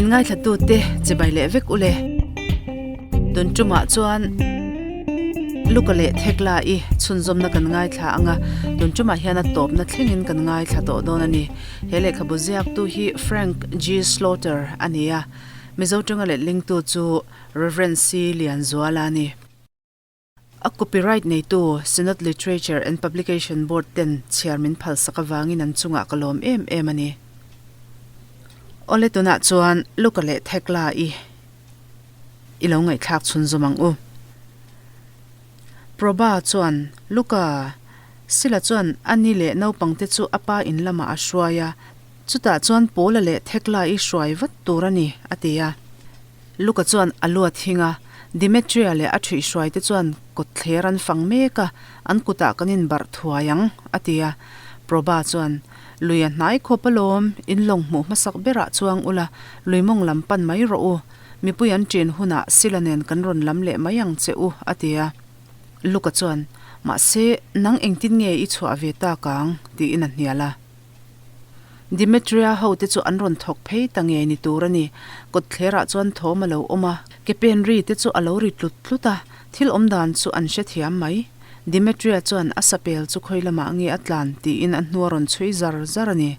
Min ngaithlatute chibai leh vek ule. Tun tumah chuan Luka leh Thekla i chhunzawmna kan ngaithla ang a, tun tumah hian a tawpna thlengin kan ngaithla tawh dawn a ni. He lehkhabu ziaktu hi Frank G. Slaughter a ni a, Mizo tawnga letlingtu chu Rev. C. Lianzuala a ni. A copyright neitu Synod Literature and Publication Board ten chhiar min phalsak avangin an chungah ka lawm em em a ni. Awle tunah chuan Luka leh Thekla i i lo ngaihthlak chhunzawm ang u. Proba chuan Luka, Sila chuan a ni leh naupangte chu a pa in lamah a hruai a, chutah chuan Paula leh Thekla i hruai vat tur a ni, a ti a. Luka chuan a lu a thing a, Demetria leh a ṭhuihhruaite chuan kawtthler an fang mek a, an kutah kan inbarh thuai ang, a ti a. Proba chuan, Lui a hnai khawp alawm, in lawng hmuh hmasak berah chuang ula, lui mawng lam pan mai rawh u. Mipui an ṭin hunah Sila nen kan rawn lam leh mai ang che u, a ti a. Luka chuan, Mahse, nang engtin nge i chhuah ve tak ang? tiin a hnial a. Demetria hote chu an rawn thawk phei ta nge ni tur a ni. Kawtthlerah chuan thawm a lo awm a, ke pen ri te chu a lo ri tlut tlut a, thil awm dan chu an hrethiam mai. Demetria chuan a sapel chu khawi lamah nge a tlan tiin a hnu a rawn chhui zar zar a ni.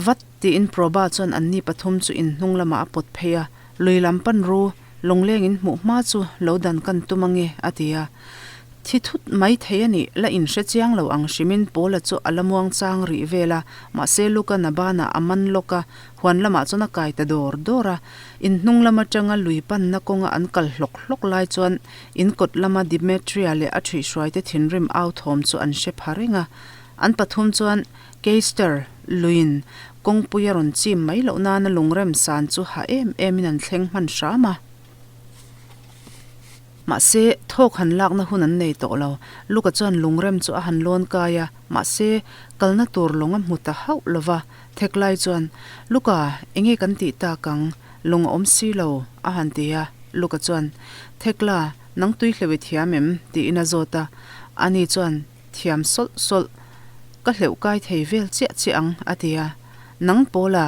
Vat tiin Proba chuan anni pathum chu inhnung lamah a pawt phei a, lui lam pan ru, Lawngleng in hmuh hma chu lo dan kan tum ange, a ti a. Thi thut mai thei a nih, la inhre chiang lo ang hrimin Paula chu a la muang chang rih vel a, mahse Luka na banah a man lawk a, huan lamah chuan a kai ta dawr dawr a. In hnung lam atanga lui panna kawnga an kal hlawk hlawk lai chuan in kawt lama Demetria leh a ṭhuihhruaite thinrim au thawm chu an hre pha reng a. An pathum chuan Keister luiin kawngpui a rawn chim mai loh nana lungrem san chu ha em emin an thleng hman hram a. Mahse, thawk han lakna hun an nei tawh lo. Luka chuan lungrem chu a han lawn kai a, mahse, kalna tur lawng a hmu ta hauh lo va. Theklai chuan, Luka, enge kan tih tak ang? Lawng a awm si lo, a han ti a. Luka chuan, Thekla, nang tui hleuh i thiam em? tiin a zawt a. Ani chuan, Thiam sawlh sawlh, ka hleuh kai thei vel chiah chiah ang, a ti a. Nang Paula?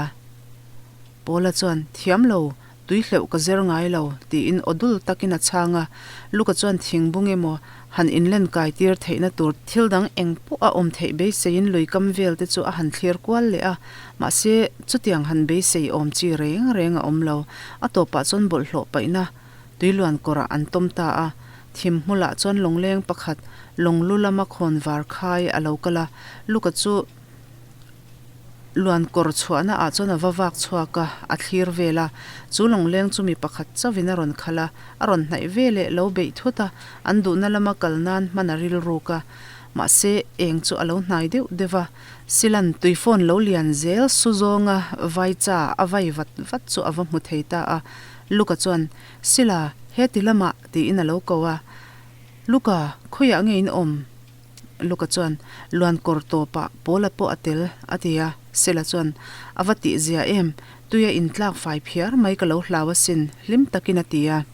Paula chuan, Thiam lo, tui hleuh ka zer ngai lo, tiin aw dul takin a chhang a. Luka chuan thingbung emaw han inlen kai tir theihna tur thil dang eng pawh a awm theih beiseiin lui kam vel te chu a han thlir kual leh a. Mahse, chutiang han beisei awm chi reng reng a awm lo. A tawpah chuan bawlhhlawh paihna tuiluan kawrah an tawm ta a. Thim hmulah chuan lawngleng pakhat lawng lu lama khawn var khai a lo kal a, Luka chu luan kawr chhuahna ah chuan a va vak chhuak a, a thlir vel a. Chu lawngleng chu mi pakhat chauhin a rawn khalh a, a rawn hnaih veleh lo beih thut a, an duhna lama kal nan hman a rilruk a. Mahse, eng chu a lo hnai deuh deuh a, Silan tui phone lo lian zel su zawnga vai cha a vai vat vat chu a va hmu thei ta a. Luka chuan, Sila, heti lamah, tiin a lo ko a. Luka, khawiah nge in awm? Luka chuan, Luan kawr tawpah Paula pawh a tel, a ti a. Sela chuan, A va tih zia em, tuia intlak fai phiar mai ka lo hlau asin, hlim takin a ti a.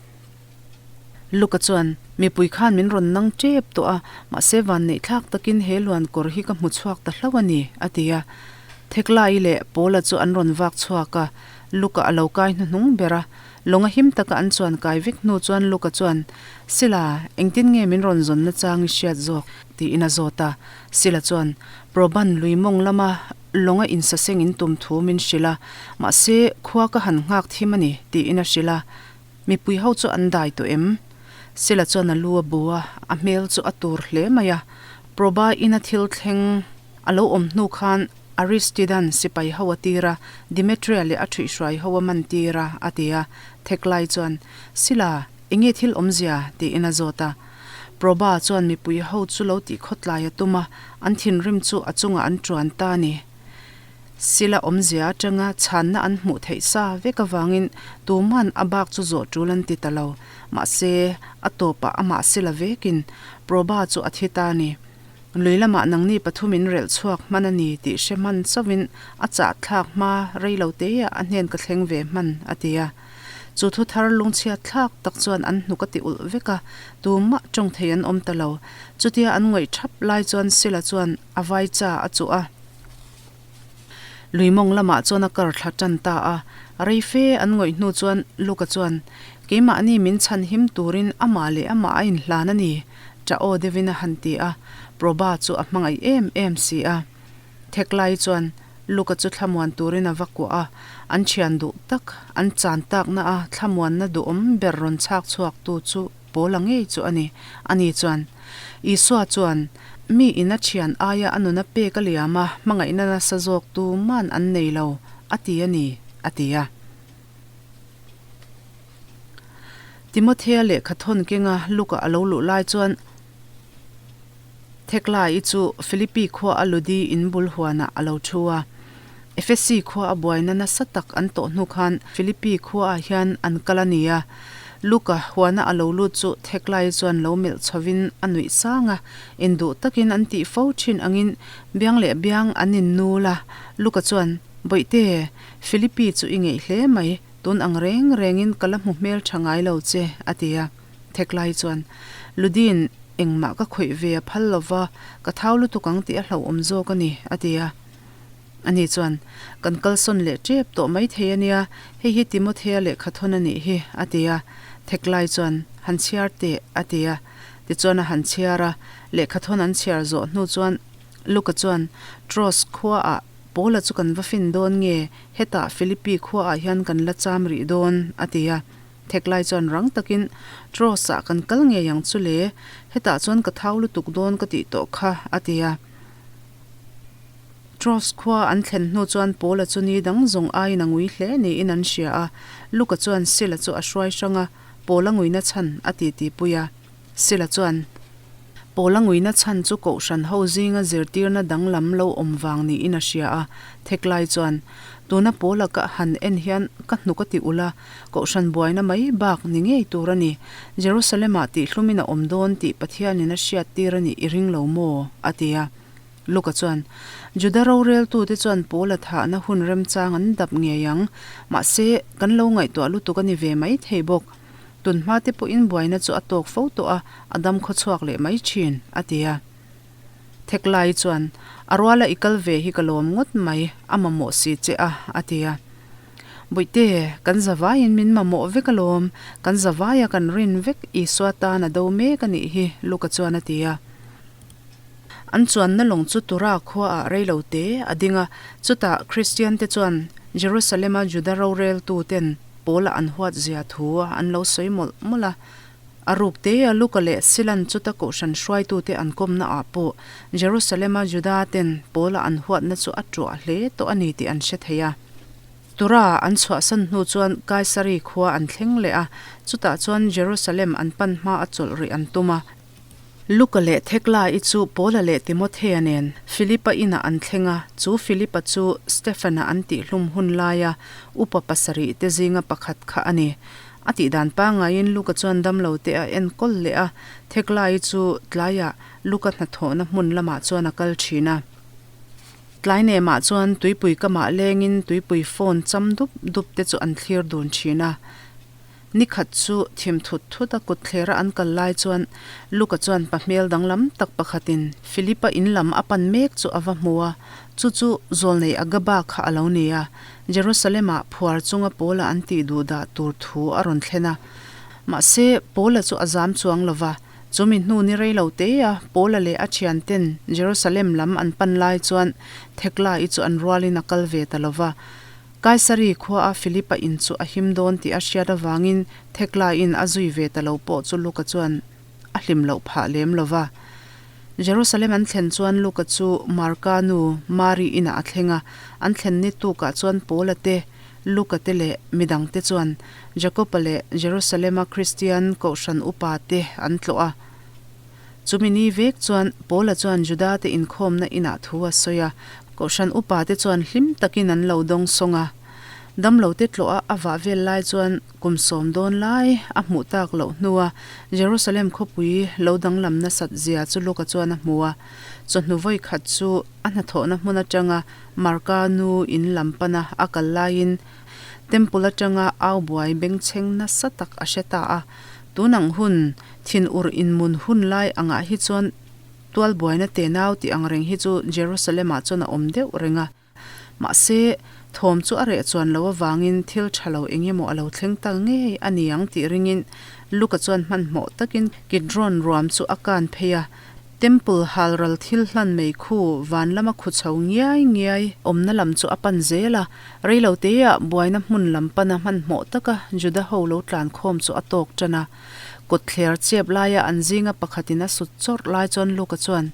Luka chuan, Mipui khan min rawn nang tep tawh a, mahse vanneih thlak takin he luan kawr hi ka hmu chhuak ta hlauh a ni, a ti a. Theklai leh Paula chu an rawn vak chhuak a, Luka a lo kai hnuhnung ber a. Lawng a him taka an chuan kai vek hnu chuan Luka chuan, Sila, engtin nge min rawn zawnna chang i hriat zawk? tiin a zawt a. Sila chuan, Proban lui mawng lama lawnga insaseng in tum thu min hrilh a, mahse khua ka han nghak thim a ni, tiin a hrilh a. Mipui ho chu an dai tawh em? Sila chuan a lu a bu a, a hmel chu a tur hle mai a. Proba ina thil thleng a lo awm hnu khan Aristidan sipai ho a tir a, Demetria leh a ṭhuihhruai ho a man tir a, a ti a. Theklai chuan, Sila, enge thil awmzia? tiin a zawt a. Proba chuan mipui ho chu lo tih khawtlai a tum a, an thinrim chu a chungah an ṭuan ta a ni. Sila awmzia aṭanga chhanna an hmuh theih sa vek avangin tuman a bak chu zawh ṭul an ti ta lo. Mahse, a tawpah amah Sila vekin Proba chu a thi ta a ni. Lui lamah nangni pathum in relh chhuak hman a ni tih hre hman chauhin a chah thlak hma rei lo teia a hnen ka thleng ve hman, a ti a. Chu thu thar lungchhiat thlak tak chuan an hnuk a ti ulh vek a, tumah tawng thei an awm ta lo. Chutia an ngawih thap lai chuan Sila chuan a vai cha a chuh a. Lui mawng lamah chuan a kar thla tan ta a. Rei fe an ngawih hnu chuan Luka chuan, Keimahni min chhan him turin amah leh amah a inhlan a ni, ṭah aw deuhin a han ti a. Proba chu a hmangaih em em si a. Theklai chuan Luka chu thlamuan turin a va kuah a, an ṭhian duh tak, an chan takna a thlamuanna duhawm ber rawn chhak chhuaktu chu Paula ngei chu a ni. Ani chuan, Isua chuan, Mi in a ṭhian aia a nuna pek a liam a, hmangaihna nasa zawk tu man an nei lo, a ti a ni, a ti a. Timothea lehkha thawn kenga Luka a lo luh lai chuan, Theklai chu Philippi khua a Ludi in bul huanah a lo thu a. Efesi khua a buaina nasa tak an tawh hnu khan Philippi khuaah hian an kal a ni a. Luka huana a lo lut chu Theklai chuan lo melh chhovin a nuih sang a, induh takin an tih fo thin angin biang leh biang an innul a. Luka chuan, Bawihte, Philippi chu i ngeih hle mai, tun ang reng rengin ka la hmu hmel tha ngai lo che, a ti a. Theklai chuan, Ludin, engmah ka khawih ve a phal lova, ka thau lutuk ang tih a hlauhawm zawk a ni, a ti a. Ani chuan, Kan kalsawn leh tep tawh mai thei a nia, hei hi Timothea lehkha thawn a nih hi, a ti a. Theklai chuan, Han chhiar teh, a ti a. Tichuan a han chhiar a, lehkha thawn an chhiar zawh hnu chuan Luka chuan, Troas khuaah Paula chu kan va fin dawn nge, hetah Philippi khuaah hian kan la cham rih dawn, a ti a. Theklai chuan rang takin, Troas-ah kan kal ngei ang chu le, hetah chuan ka thau lutuk dawn ka tih tawh kha, a ti a. Troas khua an thlen hnu chuan Paula chu ni dang zawng aiin a ngui hle niin an hria a. Luka chuan Sila chu a hruai hrang a, Paula nguina chhan a titipui a. Sila chuan, Paula nguina chhan chu kohhran ho zinga zirtirna danglam lo awm vang niin a hria a. Theklai chuan, Tuna Paula ka han en hian ka hnuk a ti ulh a, kohhran buaina mai bak ni ngei tur a ni. Jerusalem-ah tihhlumin a awm dawn tih Pathianin a hriattir a nih i ring lo maw? a ti a. Luka chuan, Juda roreltute chuan Paula thahna hun remchang an dap ngei ang, mahse, kan lo ngaihtuah lutuk a ni ve mai thei bawk. Tunhma te pawhin buaina chu a tawk fo tawh a, a dam khaw chhuak leh mai thin, a ti a. Theklai chuan, A ruala i kal ve hi ka lawm ngawt mai, a mamawh si che a, a ti a. Bawihte, kan zavaiin min mamawh vek alawm, kan zavaia kan rin vek Isua tan a do mek a nih hi, Luka chuan a ti a. An chuanna lawng chu Tura khuaah reilo te a ding a, chutah Kristiante chuan Jerusalema Juda roreltuten Paula an huat zia thu an lo sawi mawlh mawlh a. A ruk te a Luka leh Silan chuta kohhran hruaitute an kawmna ah pawh Jerusalema Juda ten Paula an huatna chu a tuah hle tawh a ni tih an hre thei a. Tura an chhuahsan hnu chuan Kaisari khua an thleng leh a, chutah chuan Jerusalem an pan hma a chawlh rih an tum a. Luka leh Thekla-i chu Paula leh Timothea nen Philipa inah an thleng a, chu Philipa chu Stefana an tihhlum hun laia upa pasarih te zinga pakhat kha a ni. A tihdan pangaiin Luka chuan damlo te a enkawl leh a, Thekla-i chu tlaiah Luka hnathawhna hmun lamah chuan a kal thin a. Tlai nemah chuan tuipui kamah lengin tuipui phone cham dup dup te chu an thlir dun thin a. Ni khat chu thim thut thut a kut thlera an kal lai chuan Luka chuan pa hmel danglam tak pakhatin Philipa in lam a pan mek chu a va hmu a, chu chu Zawlnei Agaba kha a lo ni a, Jerusalem-ah phuar chunga Paula an tih duh dah tur thu a rawn thlen a. Mahse, Paula chu a zam chuang lo va, chu mi hnu ni rei lo te a Paula leh a thianten Jerusalem lam an pan lai chuan Thekla-i chu an rualin a kal ve ta lo va. Kaisari khuaa Philipa in chu a him dawn tih a hriat avangin Theklaiin a zui ve ta lo pawh chu Luka chuan a hlim loh phah lem lo va. Jerusalem an thlen chuan Luka chu Marka nu Mari inah a thleng a, an thlen ni tukah chuan Paula te, Luka te leh midangte chuan Jakoba leh Jerusalema Kristian kohhran upa te an tlawh a. Chumi ni vek chuan Paula chuan Judate inkhawmna inah thu a sawi a, kohhran upate chuan hlim takin an lo dawng sawng a. Damlote tlawha a vah vel lai chuan kum sawm dawn lai a hmuh tak loh hnua Jerusalem khawpui lo danglam nasat zia chu Luka chuan a hmu a. Chawhnu vawi khat chu a hnathawhna hmun atanga Marka nu in lam pana a kal laiin Temple atanga au buai bengchheng nasa tak a hre ta a. Tun ang hun, thin ur inmun hun lai angah hi chuan tual buaina te nau tih ang reng hi chu Jerusalem-ah chuan a awm deuh reng a. Mahse, Thawm chu a reh chuan loh avangin thil tha lo eng emaw a lo thleng ta ngei a ni ang tih ringin Luka chuan hmanhmawh takin Kidron ruam chu a kan phei a. Temple halral thil hlan mai khu van lama khu chho ngiai ngiai awmna lam chu a pan zel a. Reilo teah buaina hmun lam pana hmanhmawh taka Juda ho lo tlan khawm chu a tawk tan a. Kawtthler chep laia an zinga pakhatin a sut chawrh lai chuan Luka chuan,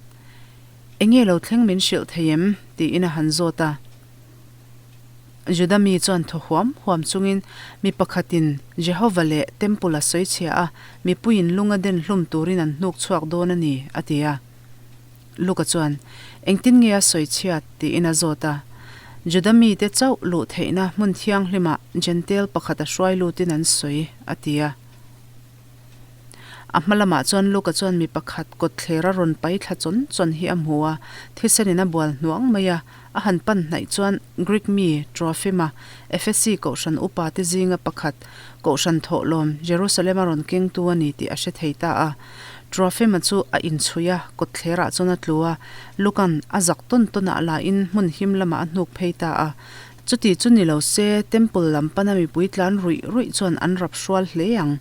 Enge lo thleng min hrilh thei em? tiin a han zawt a. Juda mi chuan thaw huam huam chungin mi pakhatin Jehova leh Temple a sawi chhia a, mipuiin lunga den hlum turin an hnuk chhuak dawn a ni, a ti a. Luka chuan, Engtin nge a sawi chhiat? tiin a zawt a. Juda mite chauh luh theihna hmun thianghlimah Jentail pakhat a hruai lutin an sawi, a ti a. A hma lamah chuan Luka chuan mi pakhat kawtthler a rawn pai thla chawn chawn hi a hmu a, thisenin a bual hnuang mai a. A han pan hnaih chuan Greek mi Trofima, Efesi kohhran upa te zinga pakhat, kohhran thawhlawm Jerusalem a rawn kengtu a ni tih a hre thei ta a. Trofima chu a inchhui a, kawtthlerah chuan a tlu a, Luka'n a zak tawn tawnah lahin hmun him lamah a hnuk phei ta a. Chuti chu ni lo se, Temple lam pana mipui tlan ruih ruih chuan an rap hrual hle ang.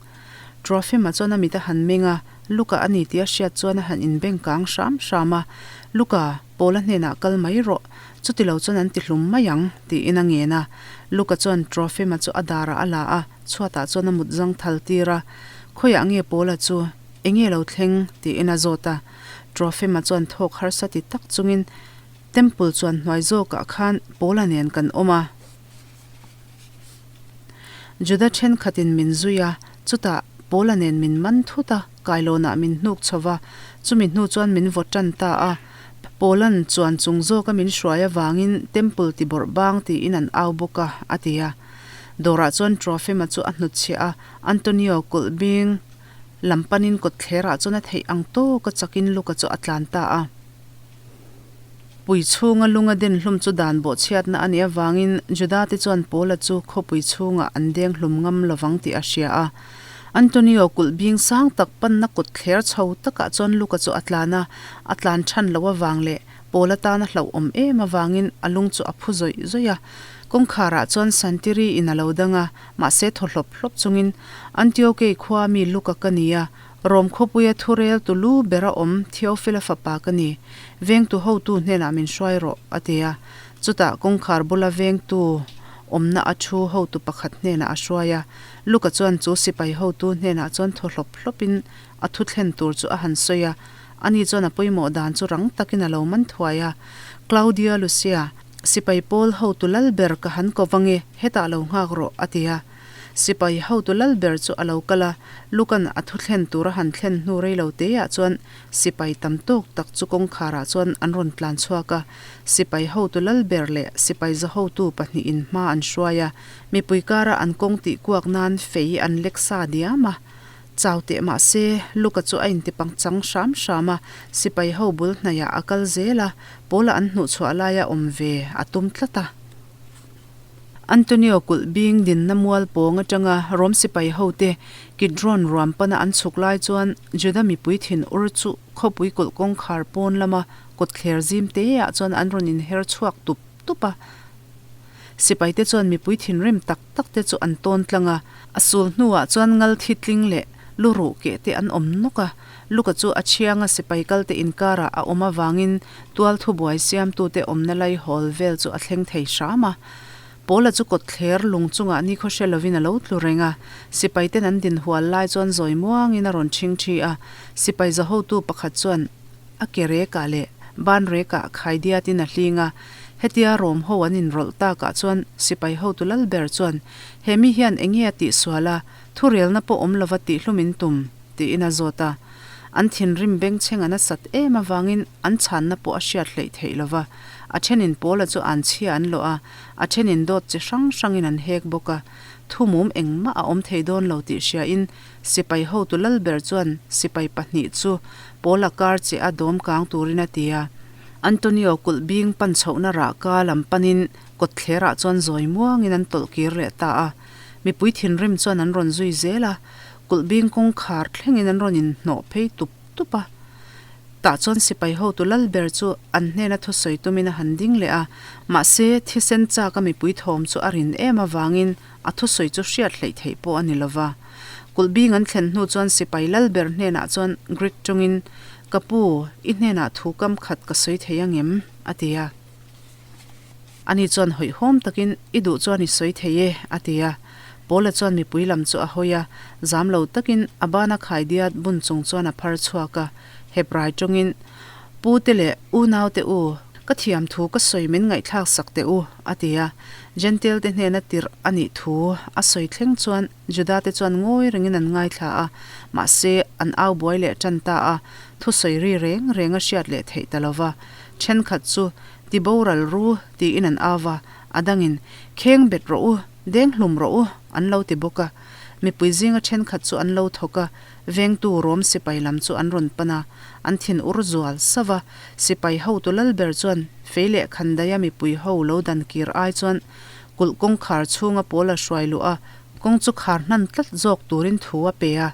Trofima chuan a mit a han meng a, Luka a ni tih a hriat chuan a han inbeng kang hram hram a, Luka, Paula hnenah kal mai rawh, chuti lo chuan an ti hlum mai ang, tiin a ngen a. Luka chuan Trofima chu a darah a la a, chhuatah chuan a mut zang thal tir a. Khawiah nge Paula chu? Enge lo thleng? tiin a zawt a. Trofima chuan thawk harsa ti tak chungin Temple chuan hnuai zawkah khan Paula nen kan awm a. Juda thenkhatin min zui a, chutah Paula nen min man thut a, kailawnah min hnuk chho va, chumi hnu chuan min vaw tan ta a. Paula'n chuan chung zawka min hruai avangin Temple ti bawrh bang tiin an au bawk a, a ti a. Dawrah chuan Trofima chu a hnutchhiah a, Antonio kulh bing lam panin kawtthlerah chuan a theih ang tawka chakin Luka chu a tlan ta a. Pui chhunga lunga den hlum chu dan bawhchhiatna a nih avangin Judate chuan Paula chu khawpui chhungah an deng hlum ngam lovang tih a hria a. Antonio kulh bing sang tak panna kut thler chho takah chuan Luka chu a tlan a, a tlan than loh avang leh Paula tana hlauhawm em avangin a lung chu a phu zawih zawih a. Kawngkharah chuan Santiri in a lo dang a, mahse thaw hlawp hlawp chungin, Antiokei khua mi Luka ka ni a, Rom khawpuia thurel tu lu bera awm Theophila fapa ka ni, vengtu hotu hnenah min hruai rawh, a ti a. Chutah kawngkhar bula vengtu awmna a thu hotu pakhat hnenah a hruai a. Luka chuan chu sipai hotu hnenah chuan thaw hlawp hlawpin a thu thlen tur chu a han sawi a. Ani chuan a pawimawh dan chu rang takin a lo man thuai a. Claudia Lucia, sipai pawl hotu lal ber ka han ko vang e, hetah lo nghak rawh, a ti a. Sipai hotu lal ber chu a lo kal a, Lukan a thu thlen tur a han thlen hnu rei lo teah chuan sipai tam tawk tak chu kawngkharah chuan an rawn tlan chhuak a. Sipai hotu lal ber leh sipai za hotu pahnihin hma an hruai a, mipui kara an kawng tih kuak nan fei an lek sa diam a. Chau teh mah se, Luka chu a intipang chang hram hram a, sipai ho bul hnaihah a kal zel a, Paula an hnuhchhuah laia awm ve a tum tlat a. Antonio kulh bing dinna mual pawng atanga Rom sipai hote Kidron ruam pana an chhuk lai chuan Juda mipui thin ur chu khawpui kulh kawngkhar pawn lama kawtthler zim teah chuan an rawn inher chhuak tup tup a. Sipaite chuan mipui thinrim tak tak te chu an tawn tlang a, a sul hnuah chuan ngal thi tling leh lu ruh keh te an awm nawk a. Luka chu a chhianga sipai kalte inkarah a awm avangin tual thubuai siamtute awmna lai hawl vel chu a thleng thei hram a. Paula chu kawtthler lung chungah nikhaw hre lovin a lo tlu reng a, sipaiten an din hual lai chuan zawi muangin a rawn ṭhing ṭhi a. Sipai zahotu pakhat chuan a ke rekah leh ban rekah khaidiatin a hling a. Hetia Rom ho an inrawlh takah chuan sipai hotu lal ber chuan, He mi hian enge a tihsual a, thurelna pawh awm lova tihhlum in tum? Tiin a zawt a. An thinrim bengchheng a nasat em avangin an chhanna pawh a hriat hleih theih lo va. A thenin Paula chu an chhia an lawh a, a thenin dawt chi hrang hrangin an hek bawk a. Thumum engmah a awm thei dawn lo tih hriain sipai hotu lalber chuan sipai pahnih chu Paula kar che a dawm kang turin a ti a. Antonio kulh bing pan chhohna rahka lam panin kawtthlerah chuan zawi muangin an tawlh kir leh ta a. Mipui thinrim chuan an rawn zui zel a. Kulh bing kawngkhar thlengin an rawn inhnawh phei tup tup a. Tah chuan sipai hotu lal ber chu an hnena thusawi tumin a han ding leh a, mahse, thisen chak a mipui thawm chu a rin em avangin a thusawi chu hriat hleih theih pawh a ni lo va. Kulh bing an thlen hnu chuan sipai lal ber hnenah chuan Greek tawngin, Ka pu, i hnenah thu kam khat ka sawi thei angem? a ti a. Ani chuan hawihhawm takin, I duh chuan i sawi thei e, a ti a. Paula chuan mipui lam chu a hawi a, zam lo takin a bana khaidiat bun chung chuan a phar chhuak a, Hebrai tawngin, Pu te leh unau te u, ka thiam thu ka sawi min ngaihthlak sak teh u, a ti a. Jentail te hnena tirh a nih thu a sawi thleng chuan Juda te chuan ngawi rengin an ngaithla a, mahse an au buai leh tan ta a, thusawi ri reng reng a hriat leh theih ta lo va. Thenkhat chu Ti boral ru, tiin an au va, a dangin, Kheng bet rawh u, deng hlum rawh u, an lo ti bawk a. Mipui zinga thenkhat chu an lo thawk a, vengtu Rom sipai lam chu an rawn pan a, an thin ur zual sauh a. Sipai hotu lal ber chuan fei leh khandaia mipui ho lo dan kir ai chuan kulh kawngkhar chhunga pawl a hruai luh a, kawng chu khar hnan tlat zawk turin thu a pe a.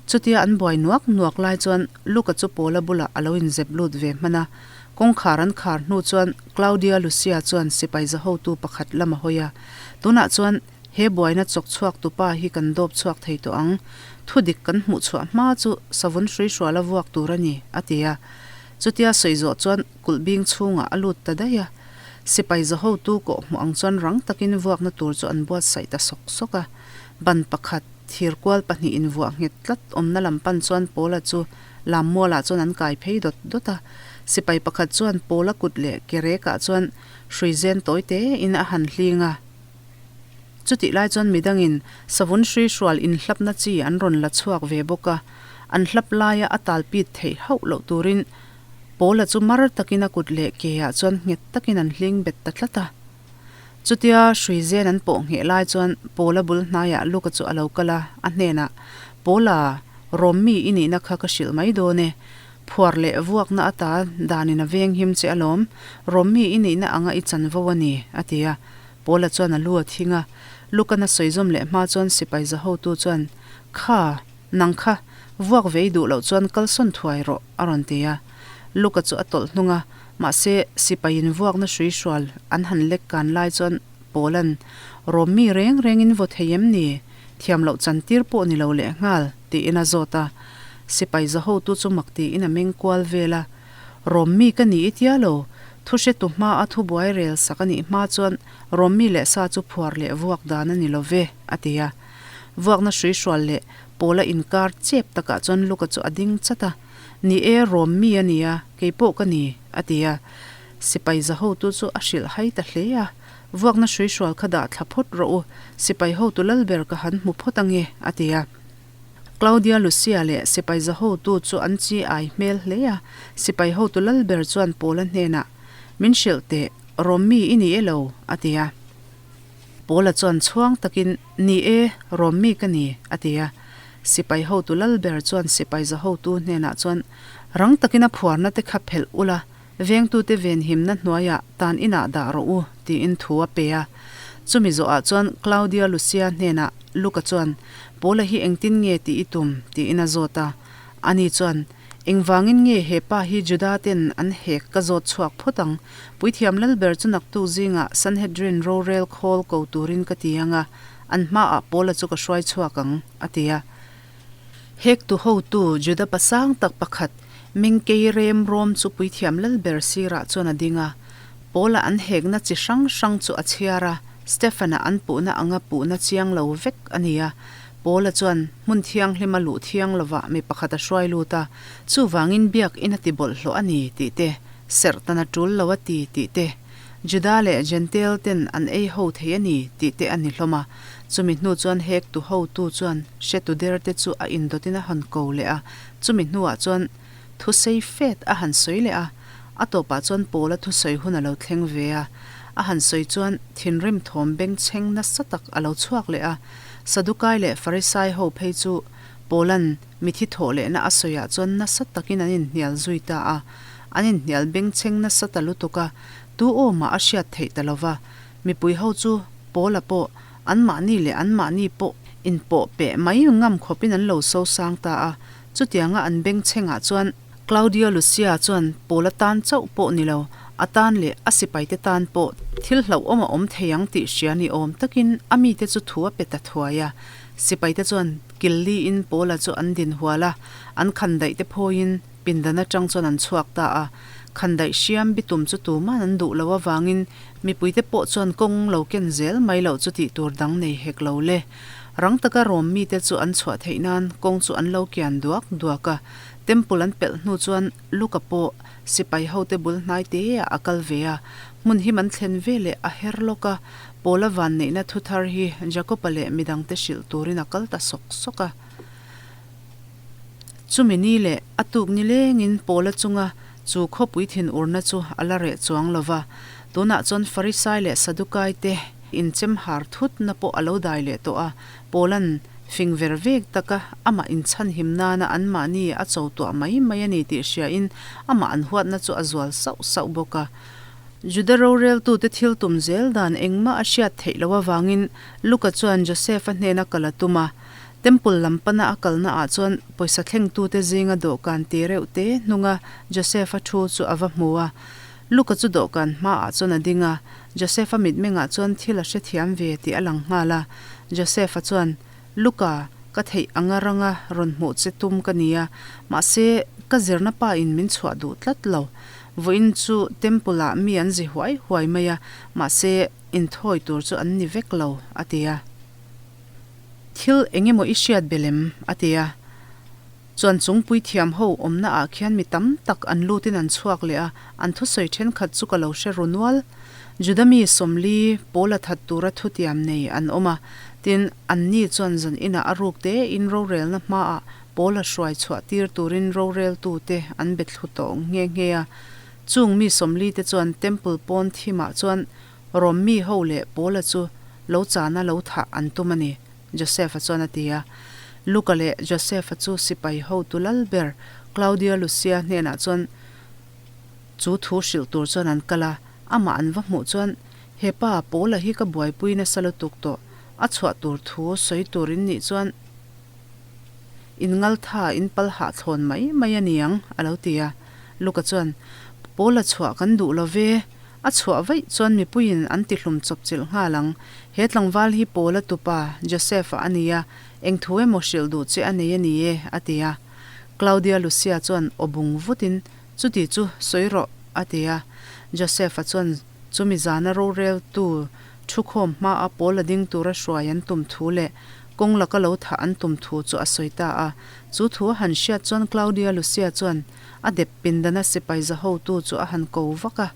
Chutia an buai nuak nuak lai chuan Luka chu Paula bulah a lo inzep lut ve hman a. Kawngkhar an khar hnu chuan Claudia Lucia chuan sipai za hotu pakhat lam a hawi a, Tunah chuan he buaina chawk chhuak tupa hi kan dawp chhuak thei tawh ang. Thu dik kan hmuh chhuah hma chu savun hrui hrual a vuak tur a ni, a ti a. Chutia sawi zawh chuan kulh bing chhungah a lut ta daih a. Sipai za hotu kawh hmuh ang chuan rang takin vuakna tur chu an buatsaih ta sawk sawk a. Ban pakhat, thirkual pahnihin vuah nghet tlat awmna lam pan chuan Paula chu Lammualah chuan an kai phei dawt dawt a, sipai pakhat chuan Paula kut leh ke rekah chuan hrui zen tawi te in a han hling a. Chutih lai chuan midangin savun hrui hrual inhlapna chi an rawn la chhuak ve bawk a, an hlap laia a tal pit theih hauh loh turin Paula chu mar takin a kut leh ke ah chuan nghet takin an hling bet ta tlat a. Chutia hrui zen an pawh ngheh lai chuan Paula bul hnaiah Luka chu a lo kal a, a hnenah, Paula, Rom mi i nihna kha ka hrilh mai dawn e. Phuar leh vuakna ata danin a veng him che alawm, Rom mi i nihna anga i chanvo a ni, a ti a. Paula chuan a lu a thing a. Luka'n a sawi zawm leh hma chuan sipai za hotu chuan, Kha, nang kha, vuak ve i duh loh chuan kalsawn thuai rawh, a rawn ti a. Luka chu a tawlh hnung a, Mahse, sipaiin vuakna hrui hrual an han lek kan lai chuan Paula'n, Rom mi reng rengin vaw thei em ni? Thiam loh chantir pawh ni lo lehnghal, tiin a zawt a. Sipai za hotu chu mak tiin a meng kual vel a. Rom mi ka ni i tia lo, thu hretu hma a thubuai rel sak a nih hma chuan Rom mi leh sa chu phuar leh vuak dan a ni lo ve, a ti a. Vuakna hrui hrual leh Paula inkar chep takah chuan Luka chu a ding chat a. Ni e, Rom mi a nia, kei pawh ka ni, a ti a. Sipai za hotu chu a hrilh hai ta hle a. Vuakna hrui hrual kha dah thla phawt rawh u, sipai hotu lalber ka han hmu phawt ange, a ti a. Claudia Lucia leh sipai za hotu chu an chi ai hmel hle a. Sipai hotu lalber chuan Paula hnenah, Min hrilh teh, Rom mi i ni e lo, a ti a. Paula chuan chhuang takin, Ni e, Rom mi ka ni, a ti a. Sipai hotu lalber chuan sipai za hotu hnenah chuan, Rang takin a phuarna te kha phelh ula, vengtute venhimna hnuaiah tan inah dah rawh u, tiin thu a pe a. Chumi zawhah chuan Claudia Lucia hnenah Luka chuan, Paula hi engtin nge tih i tum? tiin a zawt a. Ani chuan, Engvangin nge he pa hi Juda ten an hek ka zawt chhuak phawt ang? Puithiam lalber chu naktuk zingah Sanhedrin rorel khawl ko turin ka ti ang a, an hmaah Paula chu ka hruai chhuak ang, a ti a. Hektu hotu Juda pasang tak pakhat Mengkei rem rawm chu puithiam lalber sirah chuan a ding a. Paula an hekna chi hrang hrang chu a chhiar a, Stefan-a an puhna anga puhna chiang lo vek a ni a. Paula chuan hmun thianghlima luh thiang lovah mi pakhat a hruai lut a, chuvangin biak in a ti bawlhhlawh a ni tih te, serh tan a tul lo a ti tih te, Juda leh Jentail ten an ei ho thei a ni tih te a ni hlawm a. Chumi hnu chuan hektu hotu chuan hretu der te chu a indawtin a han ko leh a, chumi hnuah chuan thusei fet a han sawi leh a, a tawpah chuan Paula thusawi hun a lo thleng ve a, a han sawi chuan thinrim thawm bengchheng nasa tak a lo chhuak leh a, Sadukai leh Farisai ho phei chu Paula'n mithi thawh lehna a sawiah chuan nasa takin an inhnial zui ta a, an inhnial bengchheng nasa ta lutuk a, tu aw mah a hriat theih ta lo va, mipui ho chu Paula pawh anmahni leh anmahni pawh inpawh peh mai ngam khawpin an lo sosang ta a, chutianga an bengchhengah chuan. Claudio Lucia chuan Paula tan chauh pawh ni lo, a tan leh a sipaite tan pawh thil hlauhawm a awm thei ang tih hria ni awm takin a mite chu thu a pe ta thuai a. Sipaite chuan kil liin Paula chu an din hual a, an khandaih te phawiin pindan atang chuan an chhuak ta a. Khandaih hriam bitum chu tuman an duh loh avangin mipuite pawh chuan kawng lo ken zel mai loh chu tih tur dang nei hek lo le. Rang taka Rom mite chu an chhuah theih nan kawng chu an lo kian duak duak a. Temple an pelh hnu chuan Luka pawh sipai hote bul hnai te ah a kal ve a, hmun him an thlen ve leh a her lawk a, Paula vanneihna thu thar hi Jakob-a leh midangte hrilh turin a kal ta sawk sawk a. Chumi ni leh a tuk ni lengin Paula chunga chu khawpui thinurna chu a la reh chuang lo va, tunah chuan Farisai leh Sadukai te inchem har thutna pawh a lo dai leh tawh a, Paula'n fing ver vek taka amah inchhanhim nana anmahni a cho tuah mai mai a ni tih hriain amah an huatna chu a zual sauh sauh bawk a. Juda roreltute thil tum zel dan engmah a hriat theih loh avangin Luka chuan Joseph-a hnena kal a tum a. Temple lam pana a kalna ah chuan pawisa thlengtute zinga dawhkan ti reuh te hnunga Joseph-a thu chu a va hmu a. Luka chu dawhkan hmaah chuan a ding a, Joseph-a mitmengah chuan thil a hrethiam ve tih a lang nghal a. Joseph-a chuan, Luka, ka theih anga ranga rawn hmuh che tum ka nia, mahse, ka zirna pa in min chhuah duh tlat lo. Vawiin chu Temple-ah mi an zi huai huai mai a, mahse, inthawi tur chu an ni vek lo, a ti a. Thil eng emaw i hriat belh em? a ti a. Chuan chung puithiam ho awmna ah khian mi tam tak an lutin an chhuak leh a, an thusawi thenkhat chu ka lo hre ru nual. Juda mi 40 Paula that tura thutiam nei an awm a, tin, anni chuan zan inah a ruk te in rorelna hmaah Paula hruai chhuah tir turin roreltu te an be thlu tawh nghe nghe a. Chung mi 40 te chuan Temple pawn thimah chuan Rom mi ho leh Paula chu lo chana lo thah an tum a ni. Joseph-a chuan a ti a. Luka leh Joseph-a chu sipai hotu lal ber Claudia Lucia hnenah chuan chu thu hrilh tur chuan an kal a, amah an va hmuh chuan, He pa, Paula hi ka buaipui nasa lutuk tawh, a chhuah tur thu sawi tur in nih chuan in ngaltha in pal hahthlawn mai mai a ni ang, a lo ti a. Luka chuan, Paula chhuah kan duh lo ve, A chhuah vaih chuan mipuiin an tihlum chawpchilh nghal ang. He tlangval hi Paula tupa, Joseph-a a ni a, eng thu emaw hrilh duh che a nei a ni e, a ti a. Claudia Lucia chuan aw bung vutin, Chuti chu, sawi rawh, a ti a. Joseph-a chuan chumi zana roreltu thukhawm hmaa Paula ding tura hruai an tum thu leh kawng laka lo thah an tum thu chu a sawi ta a. Chu thu a han hriat chuan Claudia Lucia chuan, A dep pindana sipai za hotu chu a han ko vak a.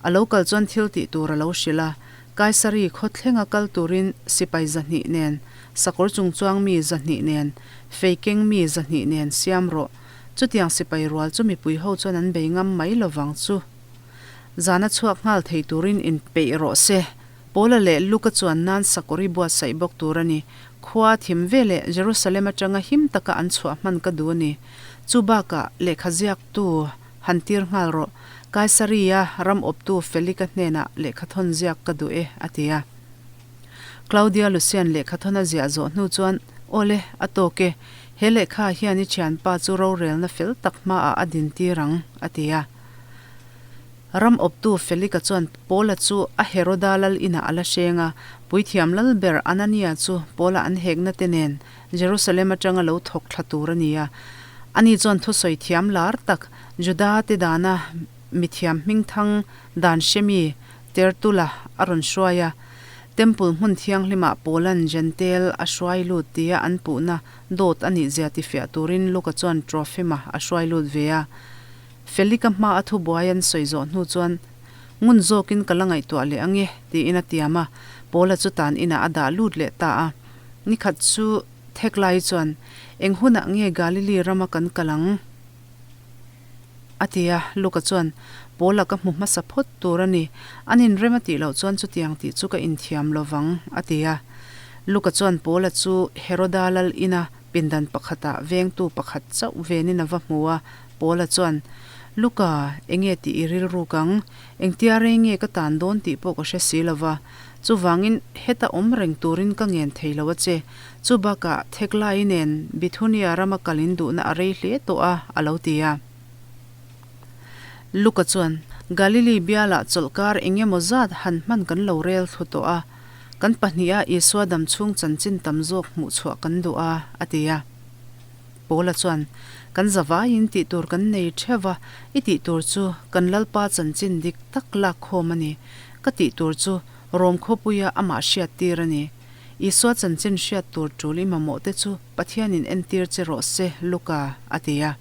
A lo kal chuan thil tih tur a lo hrilh a. Kaisari khaw thlenga kal turin sipai 200 nen, sakawr chungchuang mi 200 nen, fei keng mi 200 nen siam rawh. Chutiang sipai rual chu mipui ho chuan an bei ngam mai lovang chu. Zana chhuak nghal thei turin inpeih rawh se. Paula leh Luka chuan nan sakawr i buatsaih bawk tur a ni. Khua thim veleh Jerusalem atanga him taka an chhuah hman ka duh a ni. Chu bakah lehkha ziaktu han tir nghal rawh. Kaisaria ram awptu Felika hnenah lehkha thawn ziak ka duh e, a ti a. Claudia Lucian lehkha thawn a ziah zawh hnu chuan, Awle, a tawk e. He lehkha hian i thianpa chu rorelna fel tak hmaah a dintir ang, a ti a. Ram awptu Felika chuan Paula chu a Heroda lal inah a la hreng a, puithiam lal ber Anania chu Paula an hekna te nen Jerusalem atanga lo thawk thla tur a ni a. Ani chuan thusawi thiam lar tak Juda te dana mithiam hmingthang dan hremi Tertula a rawn hruai a. Temple hmun thianghlimah Paula'n Jentail a hruai lut tia an puhna dawt a nihzia tifiah turin Luka chuan Trofima a hruai lut ve a. Felika hma a thubuai an sawi zawh hnu chuan, Ngun zawkin ka la ngaihtuah leh ang e, tiin a tiam a, Paula chu tan inah a dah lut leh ta a. Nikhat chu thek lai chuan, Eng hunah nge Galili rama kan kal ang? a ti a, Luka chuan, Paula ka hmu hmasa phawt tur a ni, an inrem a tih loh chuan chutiang tih chu ka inthiam lo vang, a ti a. Luka chuan Paula chu Heroda lal ina pindan pakhatah vengtu pakhat chauh venin a va hmu a, Paula chuan, Luka, enge tih i rilruk ang? Engtia rei nge ka tan dawn tih pawh ka hre si lo va. Chuvangin, heta awm reng turin ka ngen thei lo a che. Chu bakah, Theklai nen Bithunia rama kal in duhna a rei hle tawh a, a lo ti a. Luka chuan, Galili bialah chawlhkar eng emaw zat han hman kan lo rel thlu tawh a, kan pahniha Isua dam chhung chanchin tam zawk hmuh chhuah kan duh a, a ti a. Paula chuan, Kan zavaiin tih tur kan nei theuh va, i tih tur chu kan Lalpa chanchin dik tak lak khawm a ni. Ka tih tur chu Rom khawpuia amah hriat tir a ni. Isua chanchin hriat tur tul i mamawh te chu Pathianin entir che rawh se, Luka, a ti a.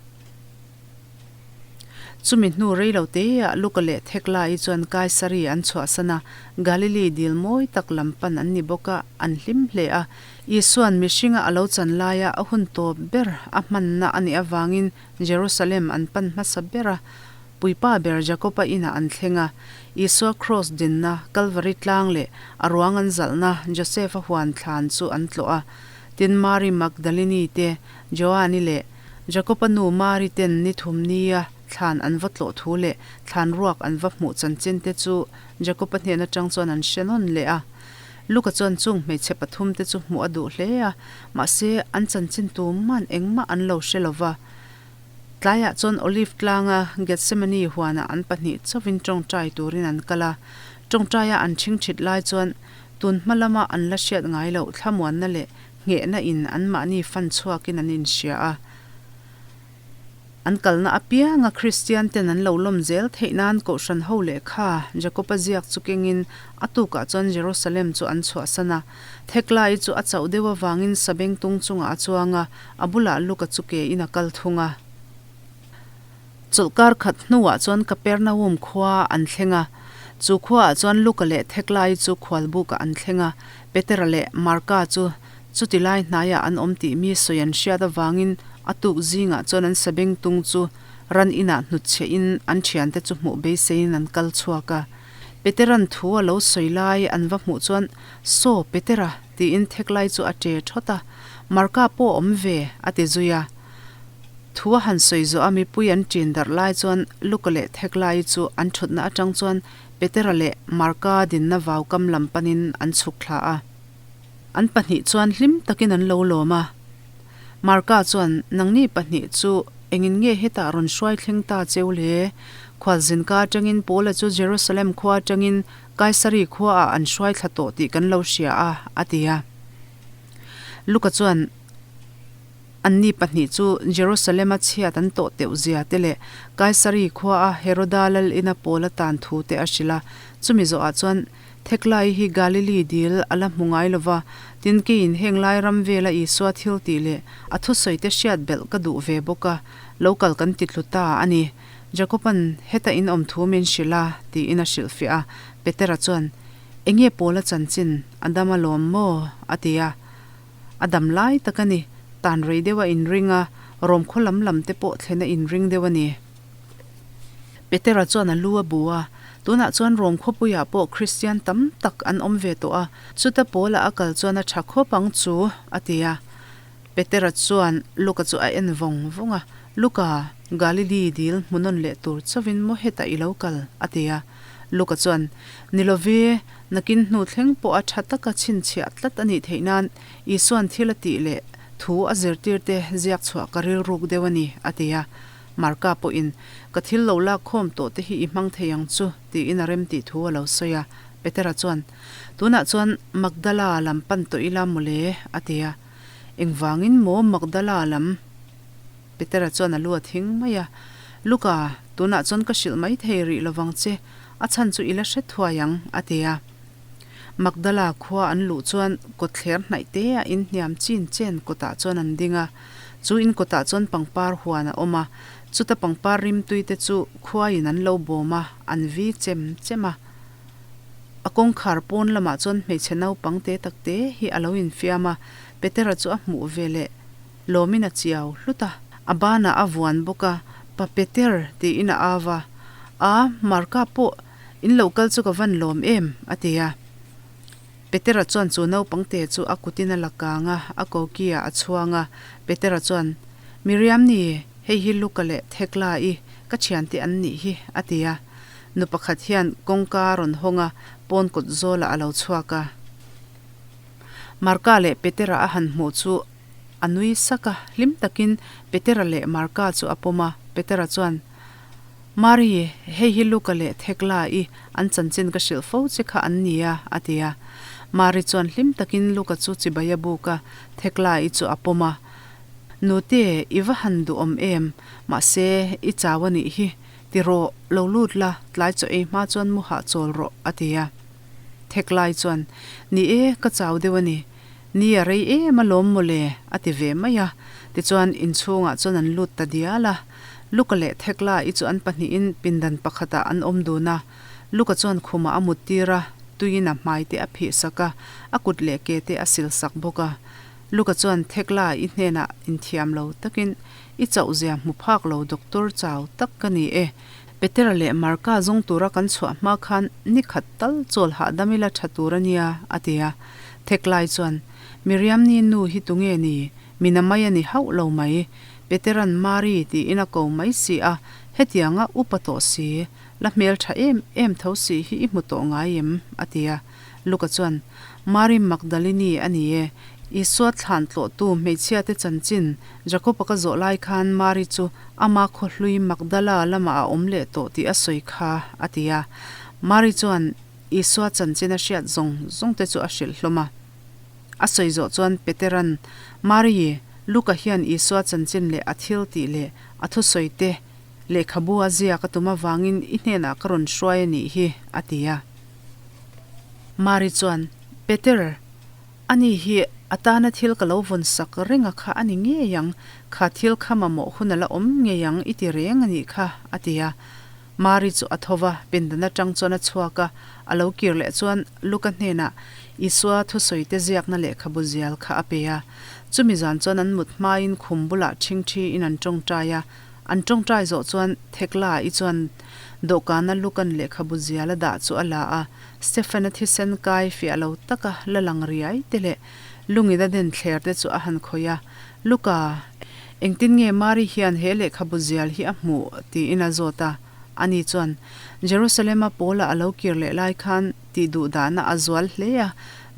Chumi hnu rei lo teah Luka leh Theklai chuan Kaisari an chhuahsan a, Galili dil mawi tak lam pan an ni bawk a, an hlim hle a. Isua'n mihringa a lo chan laia a hun tawp ber a hmanna a nih avangin Jerusalem an pan hmasa ber a, puipa ber Jakoba inah an thleng a. Isua kraws dinna Kalvari tlang leh a ruang an zalhna Josefa huan thlan chu an tlawh a. Tin, Mari Magdalini te, Joani leh Jakoba nu Mari ten ni thum nia thlan an va tlawh thu leh thlan ruak an va hmuh chanchin te chu Jakoba hnen atang chuan an hre nawn leh a. Luka chuan chung hmeichhe pathum te chu hmuh a duh hle a, mahse an chanchin tuman engmah an lo hre lo va. Tlaiah chuan Olive tlanga Gethsemane huanah an pahnih chauhin tawngtai turin an kal a. Tawngtaia an chhingchhit lai chuan tun hma lama an la hriat ngai loh thlamuanna leh Nghehna in anmahni fan chhuakin an inhria a, an kalna apianga Kristian ten an lo lawm zel theih nan Kohhran ho lehkha Jakob-a ziak chu kengin a tukah chuan Jerusalem chu an chhuahsan a. Theklai chu a chauh deuh avangin sabengtung chungah a chuang a, a bulah Luka chu ke in a kal thung a. Chawlhkar khat hnuah chuan Kapernaum khua an thleng a. Chu khuaah chuan Luka leh Theklai chu khualbukah an thleng a. Petera leh Marka chu chuti lai hnaiah an awm tih mi sawi an hriat avangin a tuk zingah chuan an sabengtung chu ran inah hnutchhiahin an thiante chu hmuh beiseiin an kal chhuak a. Petera'n thu a lo sawi lai an va hmuh chuan, Saw, Petera! tiin Theklai chu a ṭe ṭhawt a. Marka pawh a awm ve, a ti zui a. Thu a han sawi zawh a mipui an ṭin darh lai chuan Luka leh Theklai chu an ṭhutna aṭang chuan Petera leh Marka dinna vaukam lam panin an chhuk thla a. An pahnih chuan hlim takin an lo lawm a. Marka chuan, Nangni pahnih chu engin nge hetah rawn hruai thleng ta cheu le? Khualzin ka aṭangin Paula chu Jerusalem khua aṭangin Kaisari khuaah an hruai thla tawh tih kan lo hria a, a ti a. Luka chuan, Anni pahnih chu Jerusalem-a chhiat an tawh teuh zia te leh Kaisari khuaa Heroda lal ina Paul a tan thu te a hrilh a. Chumi zawhah chuan Theklai hi Galili dil a la hmu ngai lo va, tin keiin heng lai ram vela Isua thil tih leh a thusawi te hriat belh ka duh ve bawk a, lo kal kan ti tlu ta a ni. Jakob-a'n heta in awm thu min hrilh a, tiin a hrilhfiah a. Petera chuan, Enge Paul-a chanchin a dam alawm maw? a ti a. A dam lai tak a ni. Tan rei deuh a inring a, Rom khaw lam lam te pawh thlen a inring deuh a ni. Petera chuan a lu a bu a, Tunah chuan Rom khawpuiah pawh Kristian tam tak an awm ve tawh a, chuta pawlah a kal chuan a tha khawp ang chu, a ti a. Petera chuan Luka chu a en vawng vawng a, Luka, Galili dil hmuhnawn leh tur chauhin maw hetah i lo kal? a ti a. Luka chuan, Ni love, nakin hnu thleng pawh a tha taka chhinchhiah tlat a nih theih nan Isua'n thil a tih leh thu a zirtirte ziak chhuah ka rilruk deuh a ni, a ti a. Marka pawhin, Ka thil lo lak khawm tawh te hi i hmang thei ang chu, tiin a remtih thu a lo sawi a. Petera chuan, Tunah chuan Magdala lam pan tawh ila mawle, a ti a. Engvangin maw Magdala lam? Petera chuan a lu a thing mai a, Luka, tunah chuan ka hrilh mai thei rih lovang che, a chhan chu i la hre thuai ang, a ti a. Magdala khua an luh chuan kawtthler hnaih te a inhniam chin chen kawtah chuan an ding a. Chu in kawtah chuan pangpar huan a awm a, chuta pangpar rimtui te chu khuaiin an lo bawm a, an vi chem chem a. A kawngkhar pawn lamah chuan hmeichhe naupang te tak te hi a lo infiam a, Petera chu a hmuh ve leh. Lawmin a chiau hlut a. A banah a vuan bawk a, Pa Peter, tiin a au a. A, Marka pawh in lo kal chu ka van lawm em? a ti a. Petera chuan chu naupangte chu a kutin a la kang a, a koki-ah a chhuang a. Petera chuan, Miriam ni, hei hi Luka leh Thekla-i, ka thiante an nih hi, a ti a. Nu pakhat hian kawngka a rawn hawng a, pawn kawt zawlah a lo chhuak a. Marka leh Petera a han hmuh chu A nui sak a, hlim takin Petera leh Marka chu a pawm a. Petera chuan, Mari, hei hi Luka leh Thekla-i an chanchin ka hrilh fo che kha an ni a, a ti a. Mari chuan hlim takin Luka chu chibai a buk a, Thekla-i chu a pawm a. Nute, i va han duhawm em? Mahse, i chau a nih hi. Ti rawh, lo lut la, tlai chaw ei hma chuan mu hahchawl rawh, a ti a. Theklai chuan, Ni e, ka chau deuh a ni. Ni a rei em alawm mawle, a ti ve mai a. Tichuan, inchhungah chuan an lut ta dial a. Luka leh Thekla-i chu an pahnihin pindan pakhatah an awm dun a. Luka chuan khumah a muttir a, tuiin a hmai te a phih sak a, a kut leh ke te a sil sak bawk a. Luka chuan Thekla-i hnenah inthiam lo takin, I chauhzia hmu phak lo doctor chau tak ka ni e. Petera leh Marka zawng tura kan chhuah hma khan ni khat tal chawl hahdam ila tha tur a nia, a ti a. Theklai chuan, Miriamni nu hi tunge ni? Mina mai a ni hauh lo mai. Peteran Mari tiin a ko mai si a, hetianga upa tawh si, la hmel tha em em tho si hi i hmu tawh ngai em? a ti a. Luka chuan, Mari Magdalini a ni e. Isua thlan tlawhtu hmeichhiate chanchin Jakob-a ka zawh lai khan Mari chu ama khawhlui Magdala lamah a awm leh tawh tih a sawi kha, a ti a. Mari chuan Isua chanchin a hriat zawng zawng te chu a hrilh hlawm a. A sawi zawh chuan Petera'n, Mari, Luka hian Isua chanchin leh a thil tih leh a thusawi te lehkhabu a ziak a tum avangin i hnenah ka rawn hruai a nih hi, a ti a. Mari chuan, Peter, ani hi a tana thil ka lo vawn sak reng a kha a ni ngei ang, kha thil kha mamawh hun a la awm ngei ang i ti reng a nih kha, a ti a. Mari chu a tho va, pindan atang chuan a chhuak a, a lo kir leh chuan Luka hnenah Isua thusawite ziakna lehkhabu zial kha a pe a. Chumi zan chuan an mut hmain khum bulah ṭhingṭhiin an ṭawngṭai a. An ṭawngṭai zawh chuan Thekla-i chuan dawhkana Lukan lehkhabu zial a dah chu a la a, Stephen-a thisen kai fiah lo taka la lang riai te leh lungin a den thler te chu a han khawih a. Luka, engtin nge Mari hian he lehkhabu zial hi a hmuh? tiin a zawt a. Ani chuan, Jerusalem-a Paula a lo kir leh lai khan tih duh dahna a zual hle a,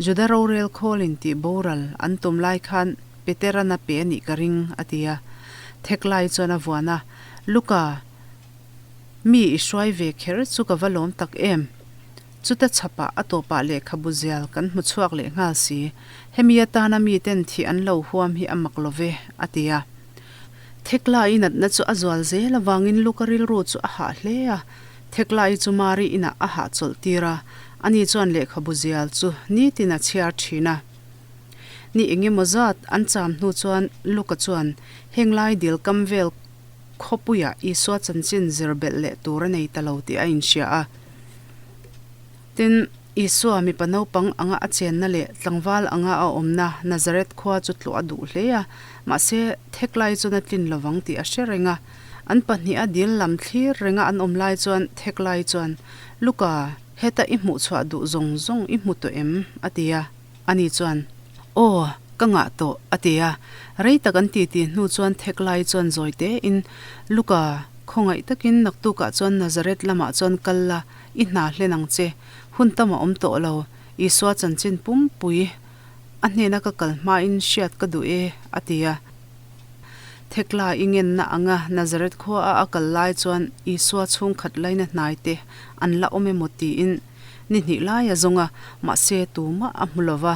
Juda rorel khawlin tih boral an tum lai khan Peteran a pe a nih ka ring, a ti a. Theklai chuan a vuan a, Luka, mi i hruai ve kher chu ka va lawm tak em? Chuta chhapah a tawpah lehkhabu zial kan hmu chhuak leh nghal si. Hemi atana miten thih an lo huam hi a mak lo ve, a ti a. Theklai natna chu a zual zel avangin Luka rilru chu a hah hle a. Theklai chu Mari inah a hahchawlh tir a, ani chuan lehkhabu zial chu nitin a chhiar thin a. Ni engemaw zat an cham hnu chuan Luka chuan heng lai dil kam vel khawpuiah Isua chanchin zir belh leh tur a nei ta lo tih a inhria a. Tin, Isua mipa naupang anga a chenna leh tlangval anga a awmna Nazareth khua chu tlawh a duh hle a, mahse Theklai chuan a tlin lovang tih a hre reng a. An pahniha dil lam thlir renga an awm lai chuan Theklai chuan, Luka, heta i hmuhchhuah duh zawng zawng i hmu tawh em? a ti a. Ani chuan, Aw, ka ngah tawh, a ti a. Rei tak an titi hnu chuan Theklai chuan zawi tein, Luka, khawngaih takin naktukah chuan Nazareth lamah chuan kal la, i hna hlen ang che. Hun tam a awm tawh lo, Isua chanchin pumpui a hnena ka kal hmain hriat ka duh e, a ti a. Thekla i ngenna anga Nazareth khua a a kal lai chuan Isua chhungkhat laina hnai te an la awm emaw tiin ni hnih lai a zawng a, mahse tumah a hmu lo va.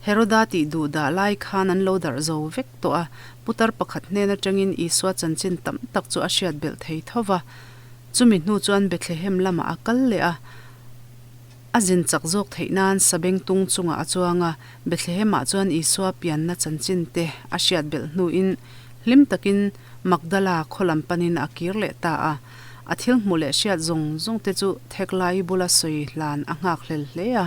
Heroda tih duh dah lai khan an lo darh zo vek tawh a, putar pakhat hnen atangin Isua chanchin tam tak chu a hriat belh thei tho va. Chumi hnu chuan Bethlehem lamah a kal leh a, a zin chak zawk theih nan sabengtung chungah a chuang a, Bethlehem-ah chuan Isua pianna chanchin te a hriat belh hnuin hlim takin Magdala khaw lam panin a kir leh ta a. A thil hmuh leh hriat zawng zawng te chu Theklai bula sawi hlan a nghak hlel hle a.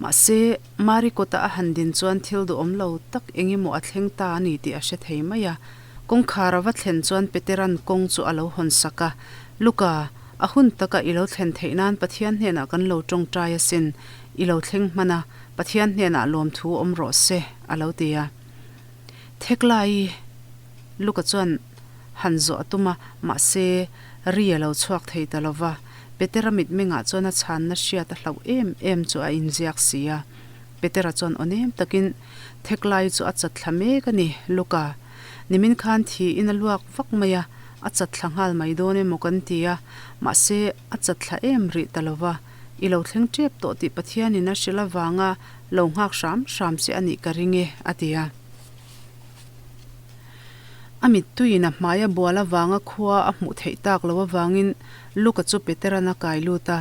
Mahse, Mari kawta a han din chuan thil duhawm lo tak eng emaw a thleng ta a ni tih a hre thei mai a. Kawngkhar a va thlen chuan Petera'n kawng chu a lo hawn sak a, Luka, a hun taka i lo thlen theih nan Pathian hnenah kan lo tawngtai asin, i lo thleng hman a, Pathian hnenah lawmthu awm rawh se, a lo ti a. Theklai, Luka chuan han zawh a tum a, mahse, ri a lo chhuak thei ta lo va. Petera mitmengah chuan a chhanna hriat a hlauh em em chu a inziak si a. Petera chuan aw nem takin, Theklai chu a chat thla mek a ni, Luka. Nimin khan thiin a luak vak mai a, A chat thla nghal mai dawn emaw kan ti a, mahse a chat thla em rih ta lo va. I lo thleng tep tawh tih Pathianin a hrilh avanga lo nghak hram hram che a nih ka ring e, a ti a. A mittuiin a hmai a bual avanga khua a hmuh theih tak loh avangin Luka chu Petera'n a kai lut a,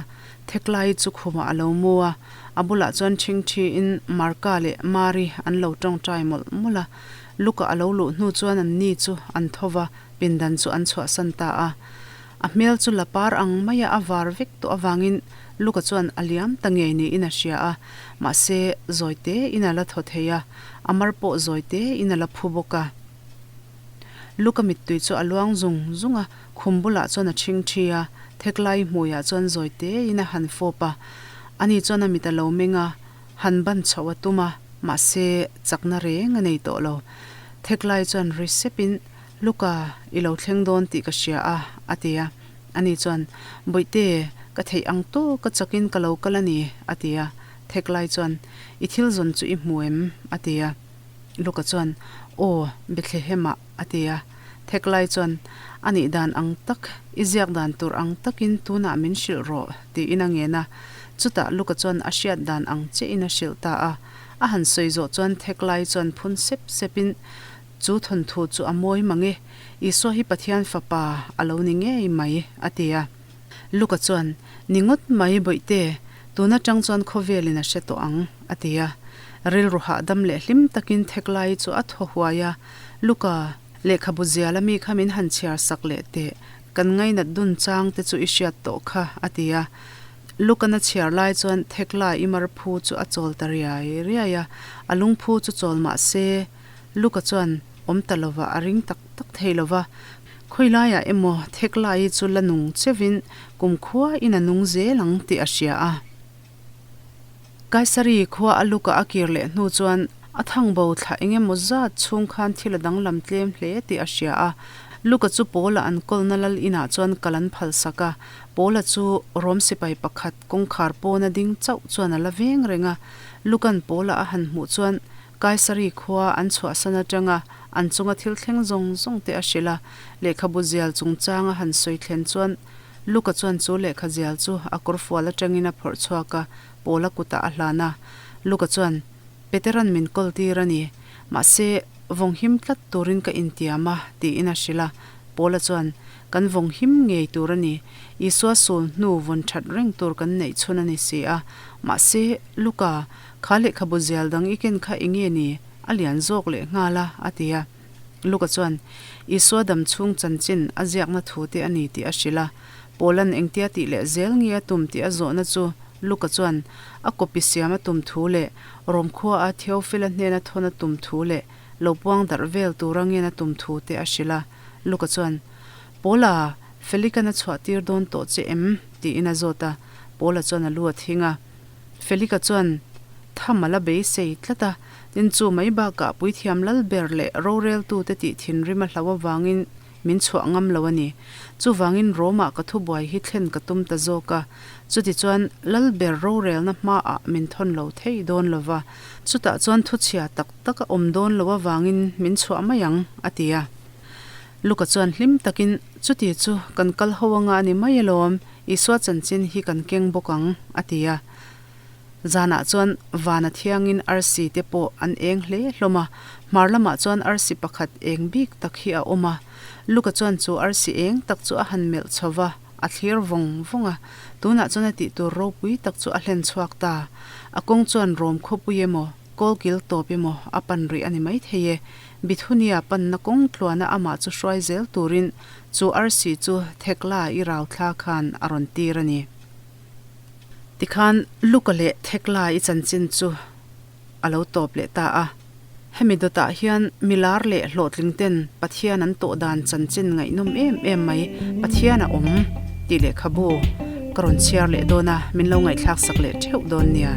Theklai chu khumah a lo mu a, a bulah chuan ṭhingṭhiin Marka leh Mari an lo ṭawngṭai mawlh mawlh a. Luka a lo luh hnu chuan an ni chu an tho va, pindan chu an chhuahsan ta a. A hmel chu la par ang maia a var vek tawh avangin Luka chuan a liam ta ngei niin a hria a, mahse zawi tein a la thaw thei a, a mar pawh zawi tein a la phu bawk a. Luka mittui chu a luang zung zung a, khum bulah chuan a ṭhing ṭhi a, Theklai hmuiah chuan zawi tein a han fawp a. Ani chuan a mit a lo meng a, han ban chhoh a tum a, mahse chakna reng a nei tawh lo. Theklai chuan ri sepin, Luka, i lo thleng dawn tih ka hria a, a ti a. Ani chuan, Bawihte, ka theih ang tawk ka chakin ka lo kal a ni, a ti a. Theklai chuan, I thil zawn chu i hmu em? a ti a. Luka chuan, Aw, Bethlehemah, a ti a. Theklai chuan, A nih dan ang tak, i ziak dan tur ang takin tunah min hrilh rawh, tiin a ngen a. Chutah Luka chuan a hriat dan ang chiahin a hrilh ta a. A han sawi zawh chuan Theklai chuan phun sep sepin, Chu thawnthu chu a mawi mang e, Isua hi Pathian Fapa a lo ni ngei mai, a ti a. Luka chuan, Ni ngawt mai Bawihte, tun atang chuan khawvelin a hre tawh ang, a ti a. Rilru hahdam leh hlim takin Theklai chu a thaw huai a, Luka, lehkhabu zial ami kha min han chhiar sak leh teh, kan ngainat dun chang te chu i hriat tawh kha, a ti a. Lukan a chhiar lai chuan Thekla i mar phu chu a chawl ta riai riai a, a lungphu chu chawl mah se, Luka chuan awm ta lova a ring tak tak thei lova, khawi laiah emaw Theklai chu la nung chevin kumkhua in a nung zel ang tih a hria a. Kaisari khua a Luka a kir leh hnu chuan a thangbo thla eng emaw zat chhung khan thil a danglam tlem hle tih a hria a. Luka chu Paula an kawlna lal inah chuan kal an phalsak a, Paula chu Rom sipai pakhat kawngkhar pawna ding chauh chuan a la veng reng a. Luka'n Paula a han hmuh chuan Kaisari khua an chhuahsan atanga an chunga thil thleng zawng zawng te a hrilh a, lehkhabu zial chungchang a han sawi thlen chuan Luka chuan chu lehkha zial chu a kawrfual atangin a phawrh chhuak a, Paula kutah a hlan a. Luka chuan, Peteran min kawl tir a ni, mahse, vawng him tlat turin ka intiam a, tiin a hrilh a. Paula chuan, Kan vawng him ngei tur a ni, Isua sul hnu vawn that reng tur kan neih chhun a ni si a. Mahse, Luka, Kha lehkhabu zial dang i ken kha eng nge ni? A lian zawk leh nghal a, a ti a. Luka chuan, Isua dam chhung chanchin a ziakna thu te a ni tih a hrilh a. Paula'n engtia tih leh zel nge a tum tih a zawhna chu Luka chuan a copy siam a tum thu leh Rom khuaa Theophila hnena thawn a tum thu leh lo puang darh vel tura ngen a tum thu te a hrilh a. Luka chuan, Paula, Felika'n a chhuah tir dawn tawh che em? tiin a zawt a. Paula chuan a lu a thing a. Felika chuan tham a la beisei tlat a, tin chu mai bakah puithiam lal ber leh roreltute tih thinrim a hlauh avangin min chhuah ngam lo a ni. Chuvangin Rome-ah ka thubuai hi thlen ka tum ta zawk a, chutichuan lal ber rorelna hmaah min thawn lo thei dawn lo va, chutah chuan thuchhia tak tak a awm dawn lo avangin min chhuah mai ang, a ti a. Luka chuan hlim takin, Chuti chu kan kal ho anga a ni mai alawm, Isua chanchin hi kan keng bawk ang, a ti a. Zanah chuan vana thiangin arsi te pawh an eng hle hlawm a, hmar lamah chuan arsi pakhat eng bik tak hi a awm a. Luka chuan chu arsi eng tak chu a han melh chho va, a thlir vawng vawng a. Tunah chuan a tih tur ropui tak chu a hlen chhuak ta. A kawng chuan Rom khawpui emaw, Kawlkil tawp emaw a pan rih a ni maithei e. Bithunia panna kawng tluana amah chu hruai zel turin chu arsi chu Thekla i rau thla khan a rawn tir a ni. Tikhan Luka leh Thekla i chanchin chu a lo tawp leh ta a. Hemi dawtah hian milar leh hlawhtling ten Pathian an tawh dan chanchin ngaihnawm em em mai Pathian a awm tih lehkhabu ka rawn chhiar leh dawn a, min lo ngaihthlak sak leh theuh dawn nia.